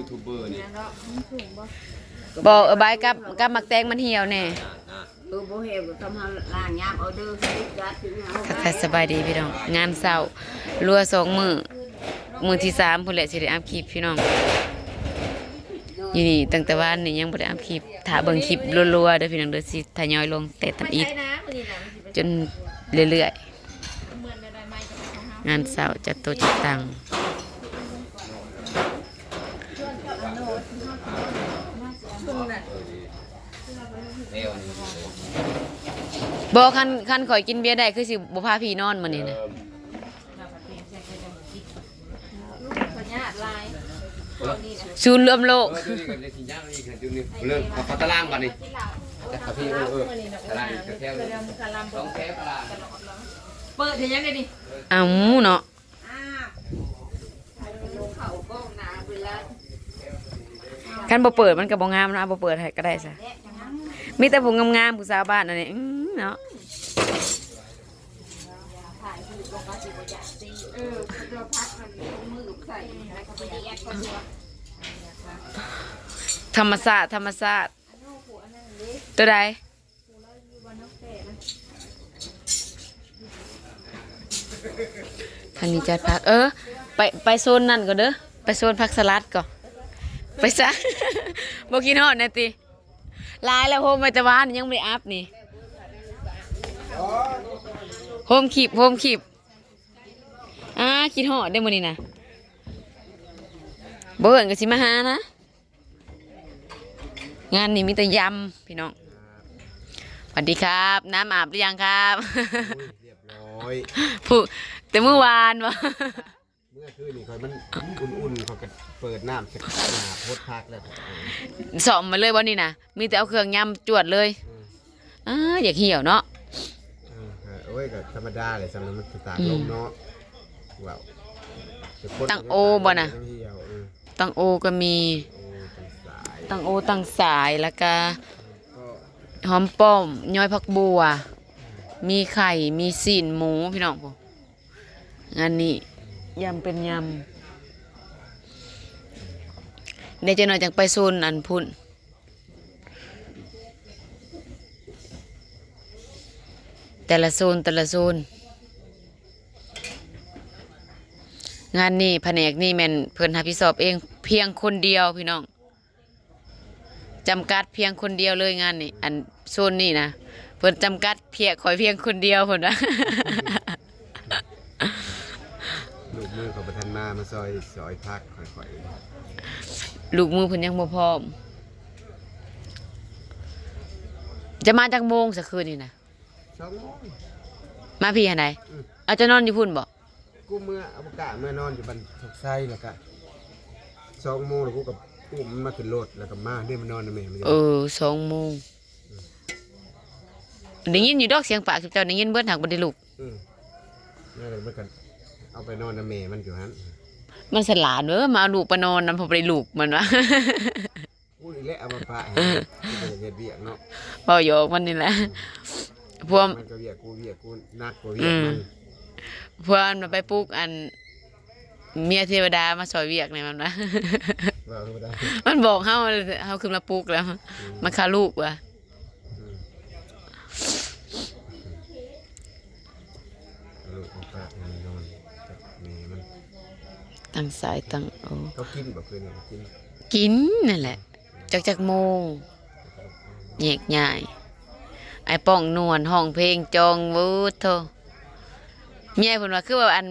ທູບເບີນີ້ ບໍ່ ເອີ ບາຍກັບ ກັບໝາກແຕງມັນຫ່ຽວແດ່. ເອີ ບໍ່ແຫ້ງກໍທຳເຮົາລ້າງຍາມເອົາເດີ ຈັດຢູ່ເຮົາ. ທັກທາຍສະບາຍດີພີ່ນ້ອງ ງານເຊົ້າ ລົວສອງມື້ ມື້ທີສາມພຸ້ນແຫຼະ ຊິໄດ້ອັບຄລິບພີ່ນ້ອງ. ຢູ່ນີ້ຕັ້ງແຕ່ວານນີ້ຍັງບໍ່ໄດ້ອັບຄລິບ ຖ້າເບິ່ງຄລິບລົວໆເດີພີ່ນ້ອງເດີ ຊິທະຍອຍລົງແຕ່ທຳອິດ ຈົນເລື້ອຍໆ. ງານເຊົ້າຈັດໂຕະຈັດຕັ່ງ. ບໍ່ ຄັນ ຄັນຂ້ອຍກິນເບຍໄດ້ ຄືຊິບໍ່ພາພີ່ນອນມື້ນີ້ນະ. ສູນລວມໂລກ ເອີ ເລີຍເອົາຕາລາງບາດນີ້ ຈັກກາເຟ ເອີ ເອີ ຕາລາງອີກແຖວໜຶ່ງ ສອງແຖວຕາລາງ. ເປີດເຮັດຫຍັງເດນີ້ ເອົ້າເນາະ. ຄັນບໍ່ເປີດມັນກໍບໍ່ງາມເນາະ ບໍ່ເປີດໃຫ້ກໍໄດ້ຊະ. ມີແຕ່ຜູ້ງາມໆ ຜູ້ສາວບ້ານອັນນີ້ ອືມ ເນາະ. ທຳມະຊາດ ທຳມະຊາດ. ໂຕໃດ? ທາງນີ້ຈັດຜັກ ເອີ ໄປ ໄປໂຊນນັ້ນກ່ອນເດີ ໄປໂຊນຜັກສະຫຼັດກ່ອນ. ໄປຊະ ບໍ່ຄິດຮອດແນ່ຕິ? ຫຼາຍແລ້ວ ໂຮມໄວ້ແຕ່ວານ ຍັງບໍ່ໄດ້ອັບນີ້. ໂຮມຄລິບ ໂຮມຄລິບ. ອາ ຄິດຮອດເດ້ມື້ນີ້ນະ ບໍ່ເອີ້ນກໍຊິມາຫານະ. ງານນີ້ມີແຕ່ຢຳພີ່ນ້ອງ. ສະຫວັດດີຄັບ ນ້ຳອາບຫຼືຍັງຄັບ? ໂອ້ຍ ຮຽບຮ້ອຍ ຜູ້ ແຕ່ມື້ວານບໍ? ເມື່ອຄືນນີ້ຂ້ອຍມັນອຸ່ນໆ ຂ້ອຍກໍເປີດນ້ຳໃສ່ໜ້າໂພດພັກແລ້ວ ສ້ອມມາເລີຍບໍນີ້ນະ? ມີແຕ່ເອົາເຄື່ອງຢຳຈວດເລີຍ. ອືມ ອາ ຢາກຫ່ຽວເນາະ. ເອີ ໂອ້ຍ ກໍທຳມະດາແຫຼະ ຊ່ຳນັ້ນມັນຕາກລົງເນາະ. ອືມ ວ້າວ ຕັ້ງໂອບໍນະ? ຕັ້ງໂອກໍມີ ໂອ ຕັ້ງສາຍ ຕັ້ງໂອ ຕັ້ງສາຍ ແລ້ວກະ ກໍ ຫອມປ້ອມ ຍອດຜັກບົ່ວ ມີໄຂ່ ມີຊີ້ນໝູ ພີ່ນ້ອງ. ງານນີ້ຢຳເປັນຢຳ ເດ ຈັກໜ້ອຍຈັ່ງໄປໂຊນອັນພຸ້ນ. ແຕ່ລະໂຊນ ແຕ່ລະໂຊນ. ງານນີ້ ພະແນກນີ້ແມ່ນເພິ່ນຮັບຜິດຊອບເອງພຽງຄົນດຽວພີ່ນ້ອງ. ຈຳກັດພຽງຄົນດຽວເລີຍງານນີ້ ອັນໂຊນນີ້ນະ ເພິ່ນຈຳກັດພຽກຂ້ອຍພຽງຄົນດຽວເພິ່ນວ່າ. ລູກມືເຂົາບໍ່ທັນມາ ມາຊ່ອຍ ຊ່ອຍພັກຂ້ອຍໆ. ລູກມືເພິ່ນຍັງບໍ່ພ້ອມ. ຈະມາຈັກໂມງຊະຄືນນີ້ນະ? ສອງໂມງ ມາພີ້ຫັ້ນໃດ? ອືມ ເອົາ ເຈົ້ານອນຢູ່ພຸ້ນບໍ? ກູເມືອ ເອົາ ບໍ່ກ້າເມືອນອນຢູ່ບ້ານໂຊກໄຊ ແລ້ວກະສອງໂມງ ແລ້ວກູກໍອຸ້ມມັນມາຂຶ້ນລົດ ແລ້ວກໍມາເດີ ມານອນນຳແມ່ມັນ. ເອີ ສອງໂມງ. ອືມ ໄດ້ຍິນຢູ່ດອກສຽງປາກ ເຈົ້າໄດ້ຍິນເບິດ ຫາກບໍ່ໄດ້ລຸກ. ອືມ ນັ້ນແຫຼະ ມັນກໍເອົາໄປນອນນຳແມ່ມັນຢູ່ຫັ້ນ. ມັນສະຫຼາດເວີ ມາເອົາລູກໄປນອນນຳ ເພາະບໍ່ໄດ້ລຸກ ມັນວ່າ. ກູນີ້ແຫຼະເອົາມາປະໃຫ້ ເຮັດວຽກເນາະ ເວົ້າຫຍອກມັນນີ້ແຫຼະ. ອືມ ພວກມັນກໍວຽກກູ ວຽກກູໜັກກວ່າວຽກມັນ. ອືມ ພວກມັນໄປປຸກອັນ ເມຍເທວະດາມາຊ່ອຍວຽກນີ້ ມັນວ່າ ເວົ້າທຳມະດາ ມັນບອກເຮົາ ເຮົາຂຶ້ນມາປຸກແລ້ວ. ອືມ ມັນຄາລູກວ່າ. ອືມ ລູກມັນປະໃຫ້ມັນນອນກັບແມ່ມັນ. ຕັ້ງສາຍຕັ້ງ ໂອ ເຂົາກິນບໍ່? ຄືນນີ້ເຂົາກິນ ກິນນັ້ນແຫຼະ. ຈັກ ຈັກໂມງ ແຍກຍ້າຍ. ອ້າຍປ້ອງນວນຮ້ອງເພງຈອງ ໂອ້ໂທ້ ເມຍເພິ່ນວ່າ ຄືວ່າອັນ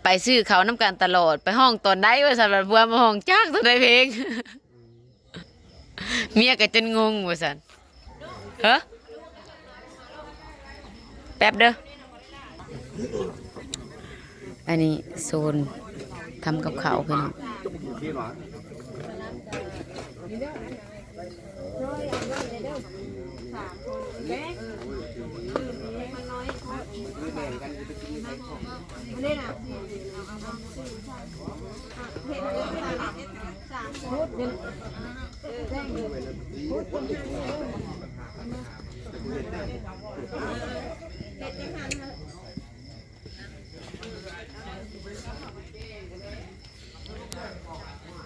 ໄປຊື້ເຂົ້ານຳກັນຕະຫຼອດ ໄປຮ້ອງຕອນໃດວ່າຊັ້ນ ວ່າຜົວມາຮ້ອງຈັກຕອນໃດເພງ. ເມຍກໍຈົນງົງວ່າຊັ້ນ. ເຮີ ແປັບເດີ. ອັນນີ້ໂຊນທຳກັບເຂົ້າພີ່ນ້ອງ. ເ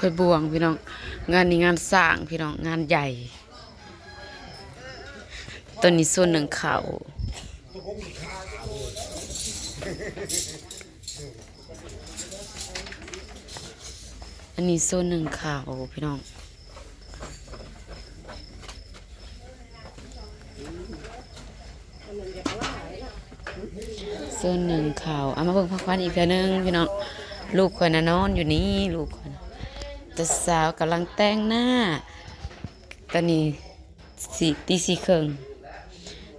ດອຍບວງພີ່ນ້ອງ, ງານນີ້ງານສ້າງພີ່ນ້ອງ, ງານໃຫຍ່. ຕອນນີ້ໂຊນໜຶ້ງເຂົ້າ, ອັນນີ້ໂຊນໜຶ້ງເຂົ້າພີ່ນ້ອງ. ສ່ວນໜຶ້ງເຂົ້າ. ເອົາມາເບິ່ງພາຂວັນອີກເທື່ອໜຶ່ງພີ່ນ້ອງ. ລູກຂ້ອຍນະນອນຢູ່ນີ້, ລູກຂ້ອຍນະ. ເຈົ້າສາວກຳລັງແຕ່ງໜ້າ. ຕອນນີ້ສີ່ ຕີສີ່ເຄິ່ງ.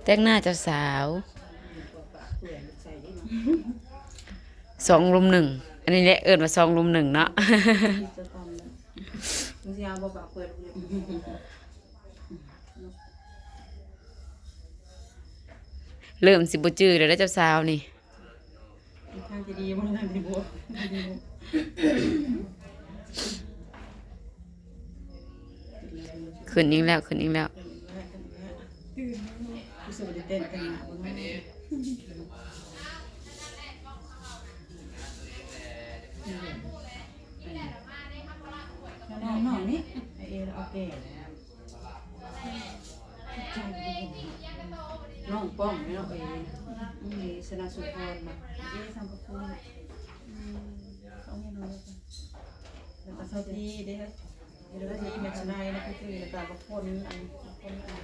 ແຕ່ງໜ້າເຈົ້າສາວ. ສອງລຸມໜຶ່ງ. ອັນນີ້ແຫຼະເອີ້ນວ່າສອງລຸມໜຶ່ງເນາະ. ເລີ່ມຊິບໍ່ຈື່ແລ້ວເດ້ເຈົ້າສາວນີ້. ທາງທີ່ດີບໍ່ ທາງທີ່ບໍ່ ຂຶ້ນອີກແລ້ວ ຂຶ້ນອີກແລ້ວ. ນ້ອງໆນີ້ ເອ ເອົາແກ່ ນ້ອງປ້ອງເນາະ ເອ ນີ້ ຊະນະສຸພອນ ເອ ສັງກະພູນ ອືມ ເຂົາເຮັດນ້ອງ ແລ້ວກໍຊາວທີ່ເດ້ ເຮັດແລ້ວທີ່ແມ່ນຊະນາຍນະ ຄື ແລ້ວກໍບັກຄົນ ອັນ ບັກຄົນ ອັນ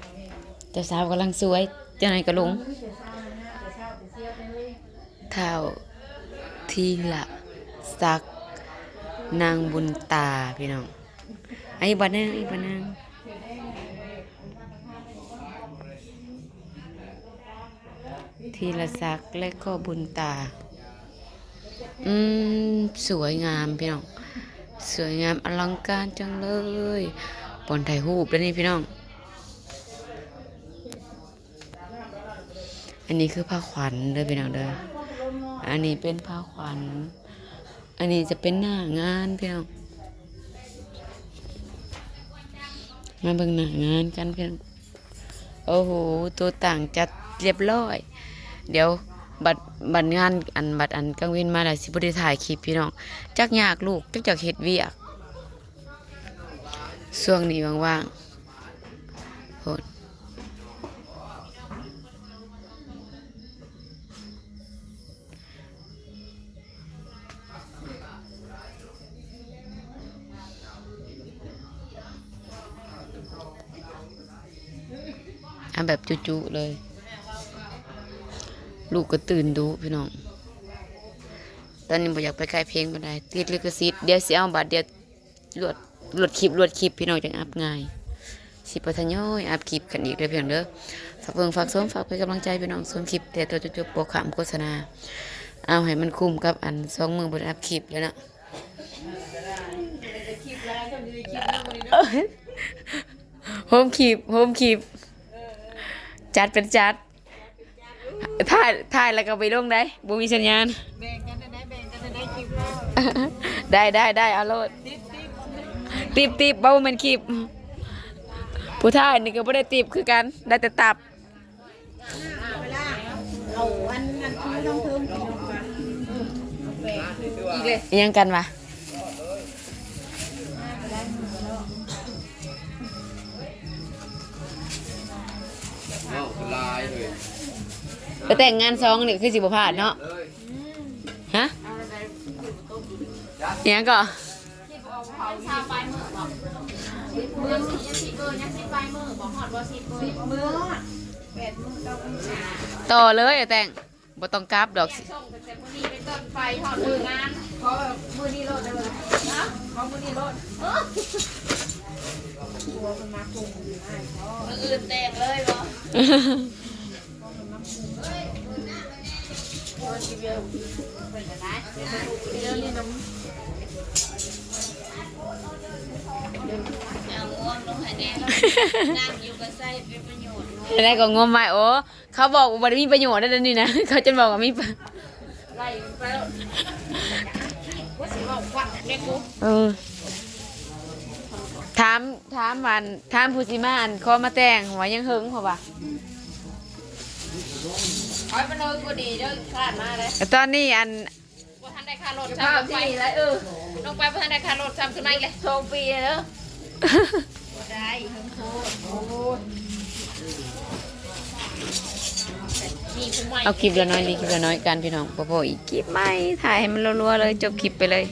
ເຈົ້າສາວກຳລັງສວຍ ເຈົ້ານາຍກະຫຼົງ. ທ້າວທີລະສັກ ນາງບຸນຕາ ພີ່ນ້ອງ. ອີກບາດໜຶ່ງ ອີກບາດໜຶ່ງ. ທີລະສັກ ແລະ ກໍບຸນຕາ. ອືມ ສວຍງາມພີ່ນ້ອງ, ສວຍງາມອະລັງການຈັງເລີຍ. ບ່ອນຖ່າຍຮູບເດ້ນີ້ພີ່ນ້ອງ. ອັນນີ້ຄືພາຂວັນເດີພີ່ນ້ອງເດີ, ອັນນີ້ເປັນພາຂວັນ, ອັນນີ້ຈະເປັນໜ້າງານພີ່ນ້ອງ. ມາເບິ່ງໜ້າງານກັນພີ່ນ້ອງ. ໂອ້ໂຫ ໂຕຕ່າງຈັດລຽບລ້ອຍ. ດຽວບັດ ບັດງານ ອັນ ບັດອັນກາງເວັນມາແລ້ວຊິບໍ່ໄດ້ຖ່າຍຄລິບພີ່ນ້ອງ, ຈັກຍາກລູກ ຈັກຢາກເຮັດວຽກ. ຊ່ວງນີ້ວ່າງໆ ໂພດ. ເອົາແບບຈຸໆເລີຍ. ລູກກໍຕື່ນດຸພີ່ນ້ອງ. ຕອນນີ້ບໍ່ຢາກໄປໃກ້ເພງປານໃດ, ຕິດລິຂະສິດ. ດຽວຊິເອົາບາດດຽວ ລວດ ລວດຄລິບ ລວດຄລິບ ພີ່ນ້ອງ ຈັ່ງອັບງ່າຍ. ຊິໄປທະຍອຍອັບຄລິບກັນອີກເດີພີ່ນ້ອງເດີ. ຝາກເບິ່ງຝາກຊົມ ຝາກເປັນກຳລັງໃຈພີ່ນ້ອງຊົມຄລິບແຕ່ຕົ້ນຈົນຈົບ ບໍ່ຂ້າມໂຄສະນາ. ເອົາໃຫ້ມັນຄຸ້ມກັບອັນສອງມື້ບໍ່ໄດ້ອັບຄລິບແລ້ວເນາະ. ໂຮມຄລິບ ໂຮມຄລິບ ຈັດເປັນຈັດ. ຖ່າຍ ຖ່າຍແລ້ວກໍໄປລົງໄດ້ ບໍ່ມີສັນຍານ. ແບ່ງກັນໄດ້ ແບ່ງກັນໄດ້ຄລິບເຮົາ. ໄດ້ ໄດ້ ໄດ້ ເອົາໂລດ. ຕິບ ຕິບ ບໍ່ແມ່ນຄລິບ. ຜູ້ຖ່າຍນີ້ກໍບໍ່ໄດ້ຕິບຄືກັນ ໄດ້ແຕ່ຕັບ. ເອົາອັນ ອັນຄືນ້ອງເທິງ ອີກເລີຍ ອີຫຍັງກັນວະ? ໄປແຕ່ງງານຊອງນີ້ຄືຊິບໍ່ພາດເນາະ. ຮະ? ອີຫຍັງເກາະ? ຕໍ່ເລີຍ ແຕ່ງ ບໍ່ຕ້ອງກັບດອກ. ສົ່ງຕັ້ງແຕ່ມື້ນີ້ເປັນຕົ້ນໄປຮອດມື້ງານ. ຂໍມື້ນີ້ໂລດເດີ. ຮະ? ຂໍມື້ນີ້ໂລດ. ເອີ ຜົວເພິ່ນມາກຸມຢູ່ອ້າຍ. ມື້ອື່ນແຕ່ງເລີຍບໍ່? ເພິ່ນຊິເວວເພິ່ນກໍໄດ້. ດຽວນີ້ນຳ ເອົາງວມລົງໃຫ້ແດ່. ນັ່ງຢູ່ກໍໃຊ້ເປັນປະໂຫຍດ. ແລ້ວກໍງວມໄວ້ ໂອ້ ເຂົາບອກວ່າບໍ່ໄດ້ມີປະໂຫຍດເດ້ ດຽວນີ້ນະ ເຂົາຈົນບອກວ່າມີປະ ໄລ່ໄປແລ້ວ. ວ່າຊິເວົ້າຄວັນແມ່ກູ. ເອີ ຖາມ ຖາມອັນ ຖາມຜູ້ຊິມາ ອັນ ຂໍມາແຕ່ງວ່າຍັງເຫິງ ເພາະວ່າ ໄປ ມັນເຫິງບໍ່ດີເດີ ຄາດມາເດ້. ຕອນນີ້ ອັນ ບໍ່ທັນໄດ້ຄ່າລົດ ສະພາບທີ່ນີ້ແຫຼະ ເອີ น้องไปบ่ทันได้ค่ารถซ้ำ ขึ้นมาอีกเลย สองปีเด้อ บ่ได้ เพิ่งโพด โอ้ย มีผู้ใหม่ เอาคลิปละน้อยลี คลิปละน้อยกันพี่น้อง บ่พออีกคลิปใหม่ ถ่ายให้มันรัวๆเลย จบคลิปไปเลย